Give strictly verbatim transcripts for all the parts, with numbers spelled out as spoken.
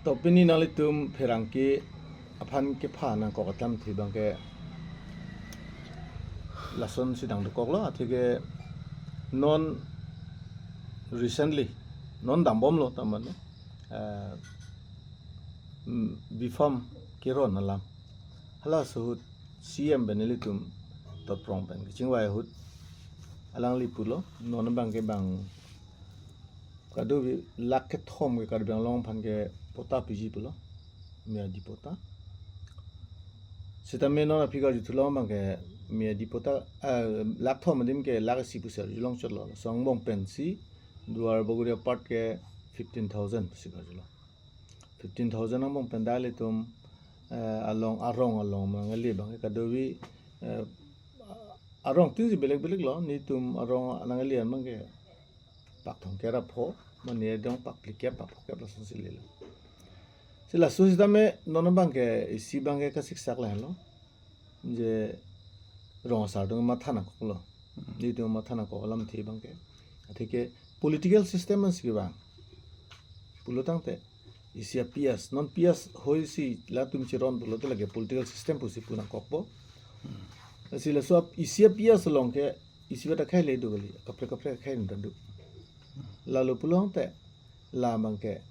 To pini nanglitum pherangke aphan kepha nangkok alam thi abangke lasonsi nangdokoklo, atheke non recently, non dambomlo ta mane, eh, mm, B.Pharm keron alam. Halaso ahut C M pen ilitum totprong pen kachingvai ahut alangli pulo, non abangke bang kadokave lakh kethom ke Karbi Anglong aphan ke patta piji pulo, miyadi patta. Sitame non aphi karjuthu along abangke miyadi patta, eh, lakh thom adim ke lakh isi pusi arjulong chotlo. Laso angbong pensi Duar Bagori apart ke fifteen thousand pusi karjulo. Fifteen thousand angbong pen dak ilitum, eh, along arong along nangli abangke kadokave, eh, arong tin si belek belek lo, nelitum arong nangli abangke pak thomkep ra pho, mane adong pak phlikep, pak phokep lasonsi lelo. Si laso sitame non abangke isi abangke kasiksak lahenlo. Je rong asar atum matha nangkoklo. Hmm. Nelitum matha nangkok alam thi abangke. Atheke political system ansi kevang pulo tangte, isi a-P S, non P S hoisi latum chiron pulote lake political system pusi pu nangkokpo. Hmm. Lasi laso ap-, isi a-P S along ke isi vet akhei le do kali, kaprek kaprek akhei nang do. Lalo pulo tangte, la abangke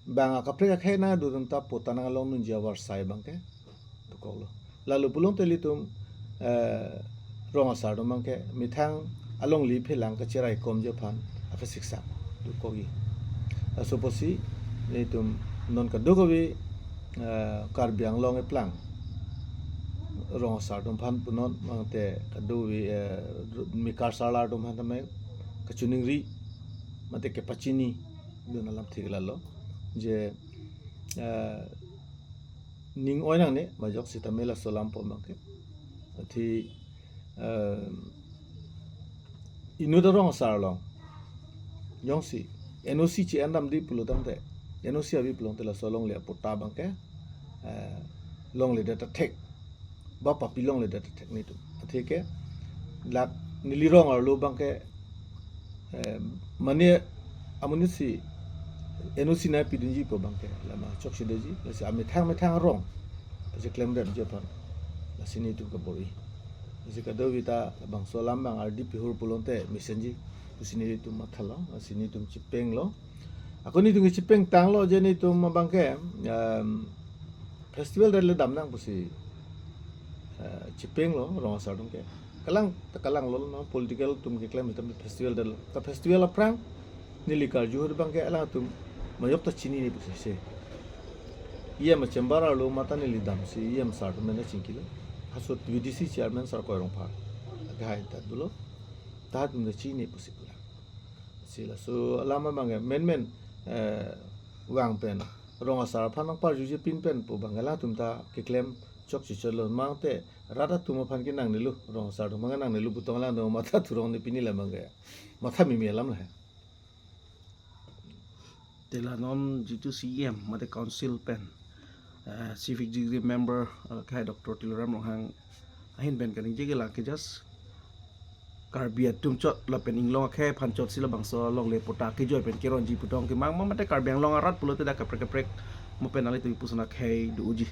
bang akaprek akhei nangdo atum ta patta nanglong nangji avarsai abangke dokoklo. Lalo pulo tangte ilitum, eh, rong asar atum abangke methang alongle phelang kacheraikomji aphan akasiksak dokokji. Laso apotsi nelitum non kadokave, eh, Karbi Anglong eplang rong asar atum aphan punon, mate kadokave, eh, mekar sarlar atum aphan tame kachiningri mate kepachinidun alam thik lalo. Je, eh, ning oi nangne majok sitame laso alam pu abangke. Athi, eh, inut arong asar along jongsi N O C chi-en damde pulo tangte, N O C ave pulo tangte laso alongle apatta abangke, eh, longledet athek, ba papi longledet athek nelitum. Atheke lak neli rong arlo abangke, eh, mane amonit si N O C nangpidunji pu abangke lama chokchedeji, lasi amethang methang arong pacheklemdetji aphan lasi nelitum kabor-i. Lasi kadokave ta labangso alam abang ardi pehur pulo tangte mesenji pusi nelitum mathalo, lasi nelitum chepenglo. Ako nelitum kechepeng tanglo je nelitum abangke, em, festival det le dam nang pusi, eh, chepenglo rong asar atum ke. Kalang ta kalang lo, non political atum keklem itum festival detlo. Ta festival aphrang neli karju ahut abangke alangtum majok ta chinine pusi se. E M a-chamber arlo mate neli damsi E M sar atum mena chingkilo. Halaso V D C chairman sar Koi Rongphar akehai ta dolo. Ta atum ta chinine pusi pulang. Si laso alam abangke menmen, eh, vang pen rong asar aphan nangparjuje pin pen pu abangke latum ta keklem chokche chotlo, mate rat atum aphan ke nangnelo, rong asar atum aphan ke nangnelo putong lang dong matha thurong ne pini la abangke matha mimi alam la he. Te la non jitu C E M mate council pen, eh, Chief Executive Member, eh, akhei Doctor Tuliram Ronghang ahin pen kaningje ke lake just Karbi atum chot lapen inglong akhei aphan chotsi labangso alongle patta kejoi pen keronji putong kemang ma mate Karbi Anglong arat pulote dak kaprek kaprek mo pen alitum ipusona akhei do-oji.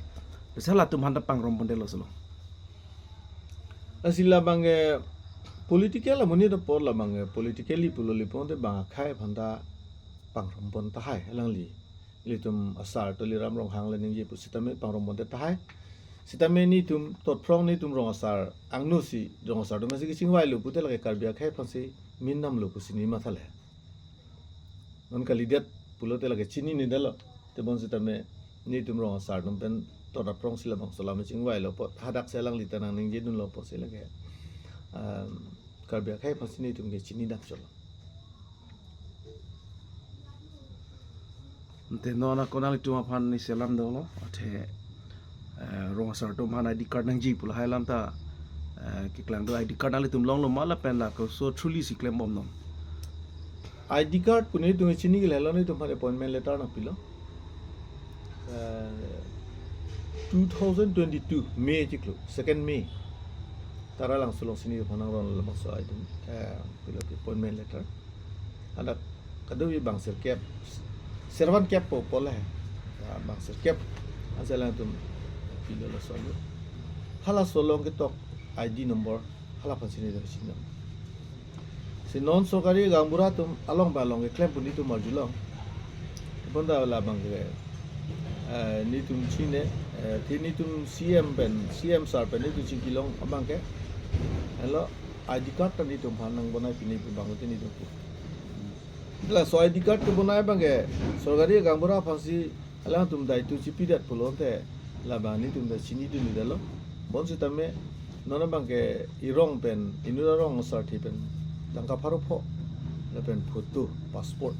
Lasi halatum aphan ta pangromponde lo solo. Lasi labangke political amonit apor labangke politically pulo le pon te bang akhei aphan ta pangrompon tahai alangli. Ilitum asar Tuliram Ronghang le ningje pu sitame pangromponte tahai. Sitame nelitum totprong nelitum rong asar angno si rong asar atum si kachingvailo pute lake Karbi akhei aphansi min damlo pusi neli mathale. Non kalidet pulote lake chininedetlo. Tebon sitame nelitum rong asar atum pen totprong si labangso alam chingvailo apot hadak si alangli ta nangningjedunlo apotsi lake, um, Karbi akhei aphansi nelitum ke chinidam chotlo. Ante non ako nanglitum aphan neli selam dolo, athe, eh, rong asar atum aphan I D card nangji pu lahai alam ta, eh, keklang do. I D card nanglitum longlo ma lapen la koso through-li si klembom non? I D card pu nelitum chini ke lelo, nelitum aphan appointment letter nangpilo. Eh, two thousand twenty-two May chiklo, second May. Taralangso alongsi nelitum aphan nangronlo labangso item, eh, pilo appointment letter. Hadak kadokave bang sirkep, sirvan kep po pu lahai. Ah, bang sirkep, ansi alangtum pilo laso alu. Halaso along ketok I D number, hala aphansi neli dam chinidam. Si non sorkari gaonbura atum along ba along keklem pu nelitum arjulong. Bonta labang ke, eh, nelitum chini, eh, athe nelitum C M pen, C M sir pen nelitum chingkilong abang ke. Helo I D card ta nelitum aphan nangbonaipinji pu abang ke nelitum pu. Laso I D card kebonai abang ke sorkari gaonbura aphansi alangtum daitu chipidet pulote labang nelitum ta chinidun detlo. Bonsitame non abang ke erong pen, inut arong asarthe pen tangka pharo pho lapen photo, passport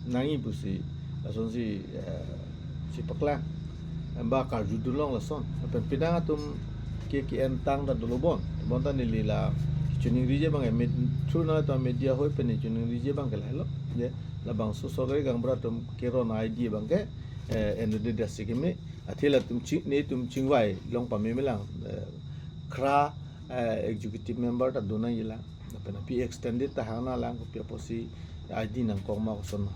nangji pusi lasonsi, eh, chipaklang, ba karjudunlong lason. Lapen penang atum ke ke-en tang ta dolo bon. Bonta neli la chiningriji abang ke med-, through na ta media ahoi pen chiningriji abang ke lahelo. Je labangso sorkari gaonbura atum keron I D abang ke, eh, endude dasi keme. Athe latum chi-, nelitum chingvai long pamemelang, eh, khra, eh, executive member ta donangjilang. Lapen aphi extended ta hangnalang kopi apotsi I D nangkok ma kosonma.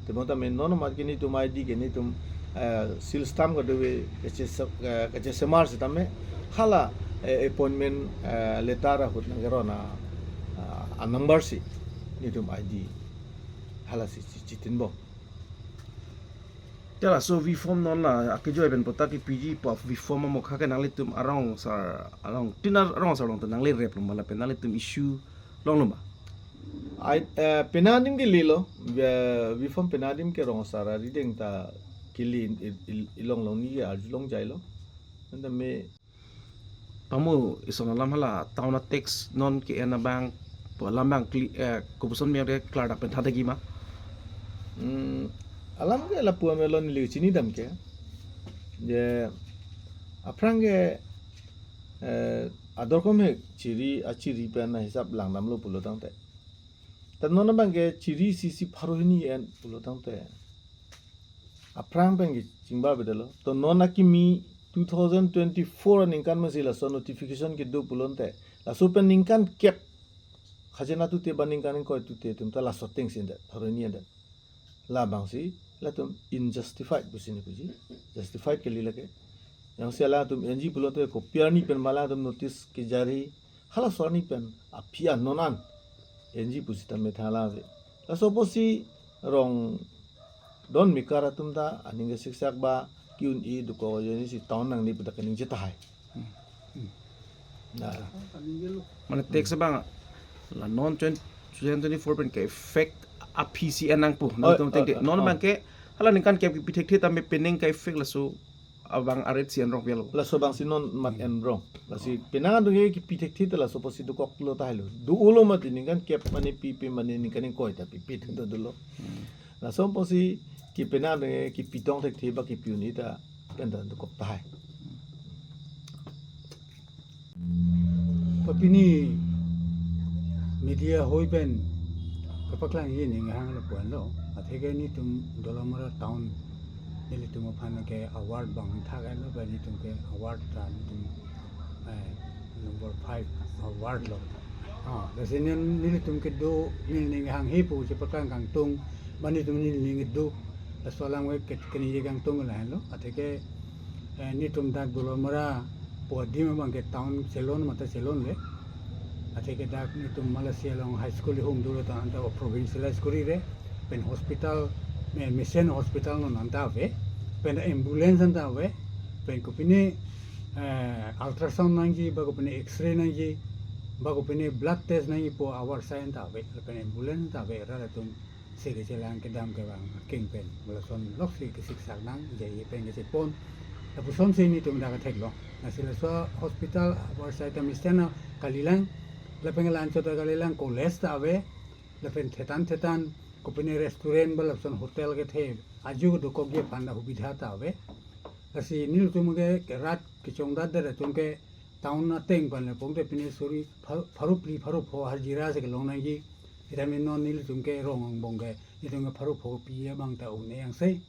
Tebonta me non mat ke nelitum I D ke nelitum, eh, seal stamp kadokave kachese-, eh, kachesemar sitame hala, eh, appointment, eh, letter ahut nangkeron a, a, a number si nelitum I D halasi chi-, chitinbom. Te laso V form non la akejoi pen pota kepiji pu V form amokha ke nanglitum arong asar along tin arong asar along ta nanglereplo ma lapen nanglitum issue longlo ma? Ai, eh, penang adim ke lelo, eh, V form penang adim ke rong asar arideng ta kele il-, il-, ilong long ni arjulong jailo. Nanda me Pamo ison alam hala town a tax non ke-en abang pu alam abang kli-, eh, kopuson abang ke klardak pen tha dagi ma? Hmm, alam ke lapu amelon neli chinidam ke. Je aphrang ke, eh, ador kome chiri, achiri pen ahisap langdamlo pulo tangte. Ta non abang ke chiri isi pharo hini en pulo tangte. Aphrang pen ke chingba bedelo. To non akimi two thousand twenty-four aningkan masi laso notification kedo pulote. Laso pen ningkan kep khajana tute ba ningkan ingkoi tute atum ta laso atengsi endet, pharo hini endet. Labangsi latum unjustified pusi neli puji. Justified kali lake. Jongsi alangtum enji pulote kopi arni pen ma alangtum notice kejari, halaso arni pen aphi an non an enji pusita methang la ave. Laso apotsi rong don mekar atum ta aning kesiksak ba ke-un-e dokok ajoine si town nangne pu ta kaningje tahai. Hmm. Hmm. Na. Mane tax abang la non twenty, twenty twenty-four pen ke-effect aphi si en nangpo. Oh, nangtum tengte. Oh, non oh. Abang ke hala ningkan kep kepi thekthe tame penang ke-effect laso abang aret si en rong velo. Laso abangsi non mat en rong. Lasi penang atum ke kepi thekthe ta laso apotsi dokoklo tahai lo. Do-olo mati ningkan kep mane pi pi mane ningkan ingkoi ta pipi ta dolo. Hmm. Laso apotsi ke penang atum ke kepi tong thekthe ba kepi un-e ta pen ta dokok tahai. Pini media ahoi pen kapaklang ji ning hang lapu-an lo. Atheke nelitum Dolamara town nelitum aphan ke award bang thak lo, ba nelitum ke award ta nelitum, eh, number five award lo. Ah, lasi neli, nelitum kedo neli ning hanghe pu chepaklang kangtung, ba nelitum neli ning kedo, laso alam ke, ke, keningje kangtung lahenlo. Atheke, eh, nelitum dak Dolamara pu adim abang ke town chelon mate chelonle. Atheke dak nelitum Malaysia along high school hum dolo ta anta provincial high school re. Pen hospital, me-, mission hospital non anta ave. Pen ambulance anta ave. Pen kopine, eh, ultrasound nangji, ba kopine X-ray nangji, ba kopine blood test nangji pu awar sai anta ave. Pen ambulance anta ave, ra latum seri chelang kedam kevang akeng pen. Lason loksi kesiksak nang, je ye pen kechepon. Lapuson si nelitum dak ketheklong. Lasi laso hospital awar sai ta mesen kalilang, lapen la-anchot ta kalilang, college ta ave, lapen thetan thetan, kopine restaurant ba lapuson hotel kethe, aju dokokji aphan ta hubidha ta ave. Lasi nelitum ke rat kechongdat det atum ke town ateng pen le pongte pine suri phar-, pharo phli pharo pho hajira si kelong nangji. Sitame non nelitum ke rong angbong ke nelitum ke pharo pho pi abang ta un-e angse.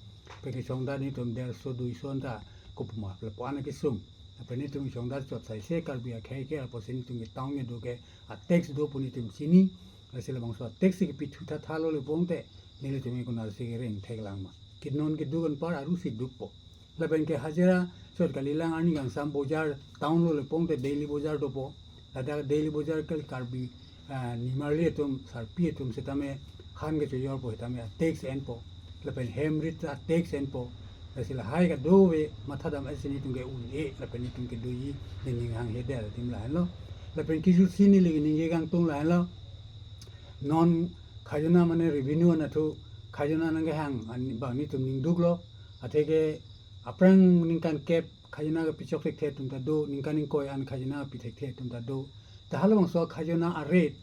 Pen kechongdat nelitum derso duiso anta kopuma lapu-an kesung. Pen nelitum kechongdat chot sai se Karbi akhei ke apotsi nelitum ke town kedo ke a tax do pu nelitum chini. Lasi labangso a tax si kepi thu tha tha lo le pongte nelitum ke konatsi kereng theklang ma. Ke non keduk anpar arusi dukpo. Lapen ke hajira sot kalilang arni kangsam bojar town lo lepong te daily bojar dopo. Ladak daily bojar kali Karbi, ah, nimarli atum, sarpi atum setame han kechoyorpo setame tax enpo. Lapen hem rit ta tax enpo. Lasi lahai kadokave matha dam ase netum ke un-e lapen netum kedoji nening hanghe det adim lahenlo. Lapen kijutsi neli ningje kangtung lahenlo. Non khajana mane revenue anatthu khajana nangkehang an bang netum ningduklo. Atheke aphrang ningkan kep khajana kepi chok thekthe atum ta do, ningkan ingkoi an khajana kepi thekthe atum ta do. Ta halabangso khajana a-rate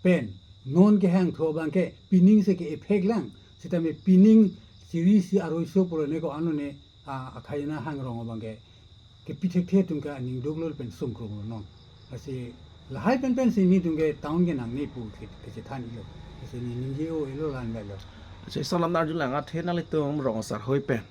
pen non kehangthu abang ke pining si ke-effect lang. Setame pining sirisi aroiso pulo ne ko-an lo ne, a, akhajana hangrong abang ke kepi thekthe atum ke aningduklo pen sungkrunglo non. Lasi lahai pen pensi netum ke town ke nangne pu ke, kechethan-ilo. Lasi ne ningje-o-elo la-an lo. Lasi salam arjulang, athe nanglitum rong asar hoi pen,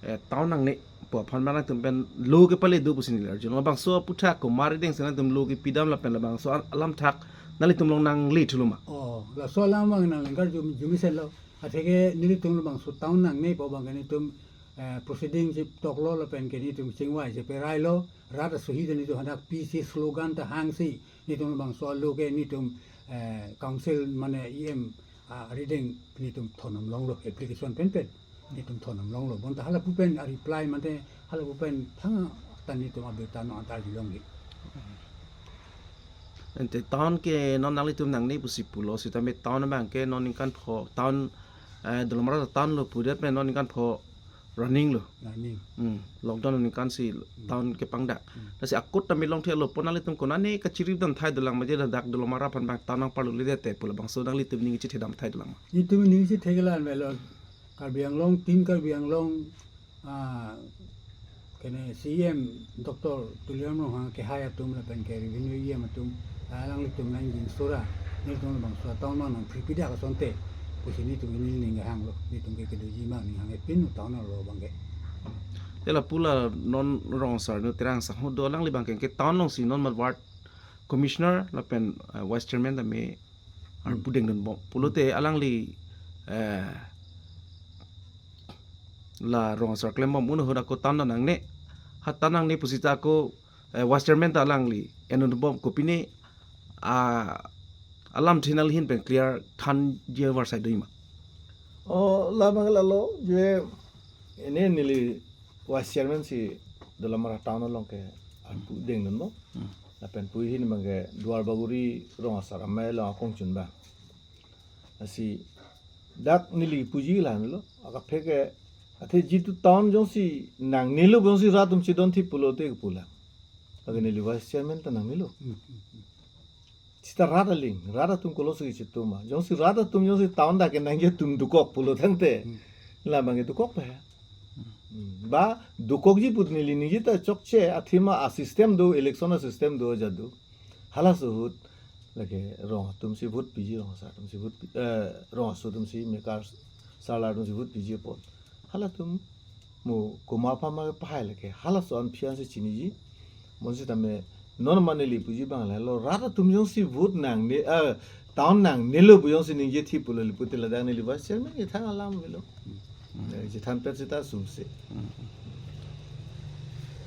eh, town nangne pu aphan ma nangtum pen lo kepale do pusi neli arjulong. Labangso aphuthak komat arideng si nangtum lo kepidam lapen labangso al-, alamthak nanglitum along nangle thulo ma? Oh, laso alam abang nangli karju arjumesen lo. Atheke nelitum labangso town nangne pu abang ke netum, eh, proceeding chip toklo lapen ke netum chingvai cheperailo, rat asohi ta netum hadak pisi slogan ta hangsi netum labangso alo ke netum, eh, council mane E M, ah, arideng netum thondam longlo, application penpen netum thondam longlo. Bonta halapu pen a-reply mate halapu pen thang ta netum abirta no anta arjulongji. Ante town ke non nanglitum nangne pusi pulo, setame town abang ke non ningkan pho town, eh, Dolamara town lo pudet pen non ningkan pho running lo. Running. Hmm. Lockdown ningkan si town kepangdak. Hmm. Lasi akut tame longthelo pon nanglitum konane kachirip dam thai dolang ma, je ladak Dolamara aphan bang town nangparlo ledet te pu labangso nanglitum ning chethedam thai dolang ma? Netum ning chethekela melo. Karbi Anglong, Team Karbi Anglong, ah, kene C E M Doctor Tuliram Ronghang kehai atum lapen ke revenue E M atum, alanglitum nangjinsora netum labangso town ma nangpri pidak asonte pusi netum neli ning hanglo, netum ke kedoji ma ning hanghe pin town lo abang ke. Te lapu la non rong asar nu Terang Sangho do, alangli abang ke, ke town alongsi non ma ward commissioner lapen, eh, vice chairman tame arpu dengdunbom. Pulote alangli, eh, la rong asar klembom un ahut ako town ta nangne. Ha town nangne pusi ta ako, eh, vice chairman ta alangli endunbom, kopine, ah, alamthe nangli ahin pen clear thanji avarsai do ma? Oh, labang lalo, je ene neli vice chairman si Dolamara town along ke arpu dengdunbom. Hmm. Lapen pu ahin abang ke Duar Bagori rong asar amei along akongchun abang. Lasi dak neli puji la-an lo, akaphek ke, athe jitu town jongsi nangnelo jongsi rat atum chedonthip pulote kepu lang. Lake neli vice chairman ta nangnelo. Hmm, hmm, hmm. Seta rat aling, rat atum kolosi kechitu ma. Jongsi rat atum jongsi town dak kenangji atum dokok pulo tangte. Hmm. La abang ke dokok pa he. Hmm. Ba dokokji put neli ningje ta chokche, athema a-system do, election a-system do ajat do. Halaso ahut lake rong atum si vote piji, rong asar atum si vote pi-, eh, rong aso atum si, mekar sarla atum si vote piji apot. Halatum mo komat aphan ma pahai lake, halaso an phian si chiniji. Bonsitame non ma neli puji abang lalo, rat atum jongsi vote nangne, eh, town nangnelo pu jongsi ningje thip pulo le pute ladak neli vice chairman ke thang alam avelo. Hmm. Eh, chethan pet seta sumse. Hmm.